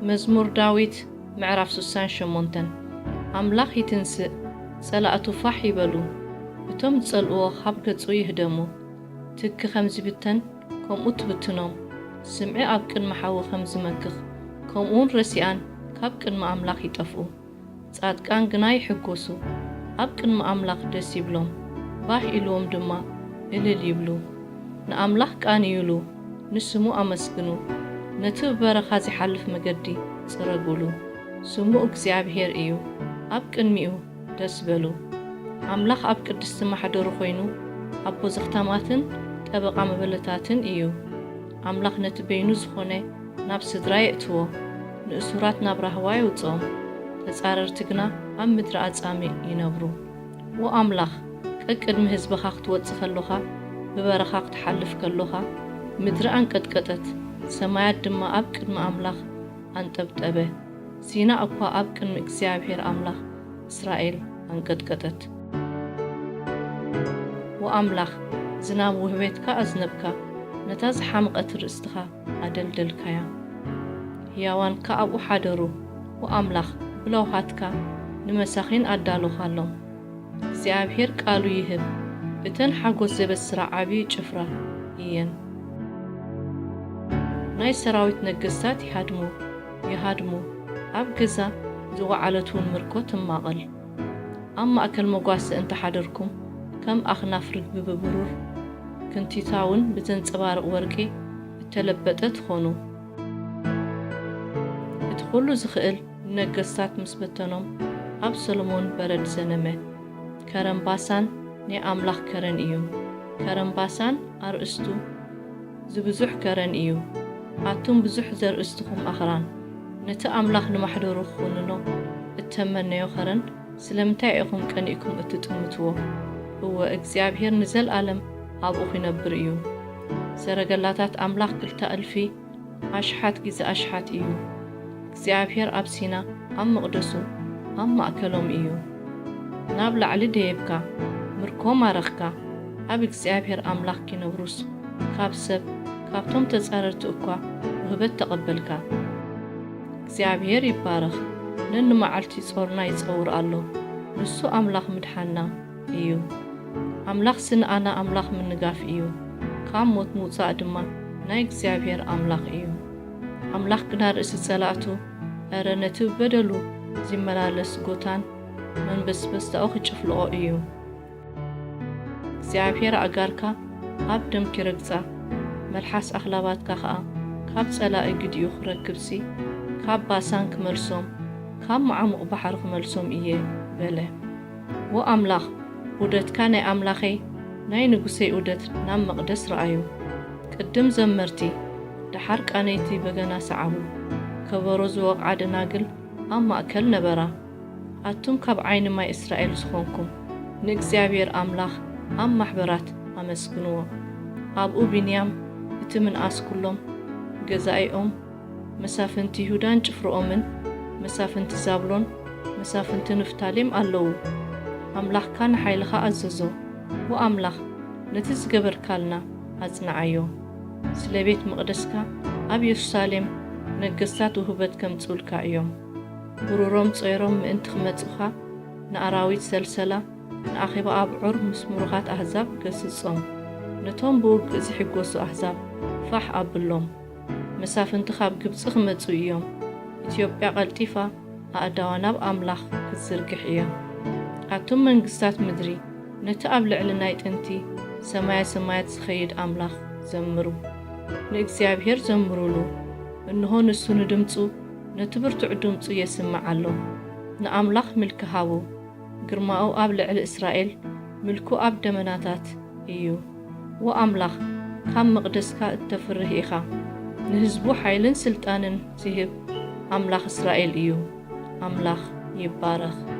መዝሙር ዳዊት ምዕራፍ ስሳን ሸሞንተን። ኣምላኽ ይትንስእ፣ ጸላእቱ ፋሕ ይበሉ፣ እቶም ዝጸልእዎ ኻብ ገጹ ይህደሙ። ትኪ ኸም ዚብተን፣ ከምኡ ትብትኖም። ስምዒ ኣብ ቅድሚ ሓዊ ኸም ዝመክኽ፣ ከምኡውን ረሲኣን ካብ ቅድሚ ኣምላኽ ይጠፍኡ። ጻድቃን ግና ይሕጎሱ፣ ኣብ ቅድሚ ኣምላኽ ደስ ይብሎም፣ ባህ ኢልዎም ድማ እልል ይብሉ። ንኣምላኽ ቃንዩሉ፣ ንስሙ ኣመስግኑ። ነቲ ብበረኻ ዚሓልፍ መገዲ ጽረጉሉ። ስሙ እግዚኣብሄር እዩ፣ ኣብ ቅድሚኡ ደስ በሉ። ኣምላኽ ኣብ ቅድስቲ ማሕደሩ ኾይኑ፣ ኣቦ ዘኽታማትን ጠበቓ መበለታትን እዩ። ኣምላኽ ነቲ በይኑ ዝኾነ ናብ ስድራ የእትዎ፣ ንእሱራት ናብ ራህዋ የውጽኦም፣ ተጻረርቲ ግና ኣብ ምድሪ ኣጻሚ ይነብሩ። ዎ ኣምላኽ፣ ቀቅድሚ ህዝብኻ ክትወጽእ ከሎኻ፣ ብበረኻ ክትሓልፍ ከሎኻ፣ ምድሪ ኣንቀጥቀጠት፣ ሰማያት ድማ ኣብ ቅድሚ ኣምላኽ ኣንጠብጠበ። ሲና እኳ ኣብ ቅድሚ እግዚኣብሄር ኣምላኽ እስራኤል ኣንቀጥቀጠት። ወኣምላኽ፣ ዝናብ ውህቤትካ ኣዝነብካ፣ ነታ ዝሓምቐት ርእስትኻ ኣደልደልካያ። ህያዋንካ ኣብኡ ሓደሩ፣ ወኣምላኽ፣ ብለውሃትካ ንመሳኺን ኣዳሎኻሎም። እግዚኣብሄር ቃሉ ይህብ፣ እተን ሓጎስ ዘበስራ ዓብዪ ጭፍራ እየን። ናይ ሰራዊት ነገስታት ይሃድሙ፣ ይሃድሙ፣ ኣብ ገዛ ዝወዓለት እውን ምርኮ ትማቐል። ኣብ ማእከል መጓሰ እንተ ሓደርኩም፣ ከም ኣኽናፍ ርግቢ ብብሩር፣ ክንቲታ እውን ብዘንጸባርቕ ወርቂ እተለበጠ ትኾኑ። እቲ ኹሉ ዝኽእል ንነገስታት ምስ በተኖም፣ ኣብ ሰሎሞን በረድ ዘነመ። ከረን ባሳን ናይ ኣምላኽ ከረን እዩ። ከረን ባሳን ኣርእስቱ ዝብዙሕ ከረን እዩ። ኣቱም ብዙሕ ዘርእስትኹም ኣኽራን፣ ነቲ ኣምላኽ ንማሕደሩ ክኹንኖ እተመነዮ ከረን ስለምንታይ ኢኹም ቀኒእኩም እትጥምትዎ? እወ፣ እግዚኣብሄር ንዘለኣለም ኣብኡ ኺነብር እዩ። ሰረገላታት ኣምላኽ ክልተ እልፊ ኣሽሓት ግዜ ኣሽሓት እዩ። እግዚኣብሄር ኣብ ሲና፣ ኣብ መቕደሱ፣ ኣብ ማእከሎም እዩ። ናብ ላዕሊ ደየብካ፣ ምርኮ ማረኽካ። ኣብ እግዚኣብሄር ኣምላኽ ኪነብሩስ፣ ካብ ሰብ፣ ካብቶም ተጻረርቲ እኳ ውህበት ተቐበልካ። እግዚኣብሄር ይባረኽ፣ ነንመዓልቲ ጾርና ይጸውር ኣሎ። ንሱ ኣምላኽ ምድሓንና እዩ። ኣምላኽ ስንኣና ኣምላኽ ምንጋፍ እዩ። ካብ ሞት ምውጻእ ድማ ናይ እግዚኣብሄር ኣምላኽ እዩ። ኣምላኽ ግና ርእሲ ጸላእቱ፣ እረ ነቲ ብበደሉ ዚመላለስ ጎታን መንበስበስታኡ ኪጭፍልቖ እዩ። እግዚኣብሄር ኣእጋርካ ኣብ ደም ኪረግጻ፣ መልሓስ ኣኽላባትካ ኸኣ ካብ ጸላኢ ግዲኡ ኪረክብሲ፣ ካብ ባሳን ክመልሶም፣ ካብ መዓሙቕ ባሕሪ ክመልሶም እየ በለ። ዎ ኣምላኽ፣ ዑደትካ ናይ ኣምላኸይ፣ ናይ ንጉሰይ ዑደት ናብ መቕደስ ረኣዩ። ቅድም ዘመርቲ፣ ደሓር ቃነይቲ በገና ሰዓቡ። ከበሮ ዝወቕዓ ደናግል ኣብ ማእከል ነበራ። ኣቱም ካብ ዓይኒ ማይ እስራኤል ዝኾንኩም፣ ንእግዚኣብሔር ኣምላኽ ኣብ ማሕበራት ኣመስግንዎ። ኣብኡ ብንያም እቲ ምንኣስ ኩሎም፣ ገዛኢኦም፣ መሳፍንቲ ይሁዳን ጭፍርኦምን፣ መሳፍንቲ ዛብሎን፣ መሳፍንቲ ንፍታሌም ኣለዉ። ኣምላኽካ ንሓይልኻ ኣዘዞ፣ ወኣምላኽ ነቲ ዝገበርካልና ኣጽንዓዮ። ስለ ቤት መቕደስካ ኣብ የሩሳሌም ነገስታት ውህበት ከምጽኡልካ እዮም። ብሩሮም ጾይሮም ምእንቲ ክመጹኻ፣ ንኣራዊት ሰልሰላ፣ ንኣኼባ ኣብዑር ምስ ምሩኻት ኣህዛብ ገስጾም። ነቶም ብውግእ ዝሕጎሱ ኣህዛብ ፋሕ ኣብሎም። መሳፍንቲ ካብ ግብጺ ክመጹ እዮም። ኢትዮጵያ ቀልጢፋ ኣእዳዋ ናብ ኣምላኽ ክትዝርግሕ እያ። ኣቱም መንግስታት ምድሪ፣ ነቲ ኣብ ልዕሊ ናይ ጥንቲ ሰማየ ሰማያት ዝኸይድ ኣምላኽ ዘምሩ። ንእግዚኣብሔር ዘምሩሉ። እንሆ ንሱ ንድምጹ፣ ነቲ ብርቱዕ ድምጹ የስምዕ ኣሎ። ንኣምላኽ ምልኪ ሃቡ። ግርማኡ ኣብ ልዕሊ እስራኤል፣ ምልኩ ኣብ ደመናታት እዩ። ወኣምላኽ፣ ካብ መቕደስካ እተፍርህ ኢኻ። ንህዝቡ ሓይልን ስልጣንን ዝህብ ኣምላኽ እስራኤል እዩ። ኣምላኽ ይባረኽ።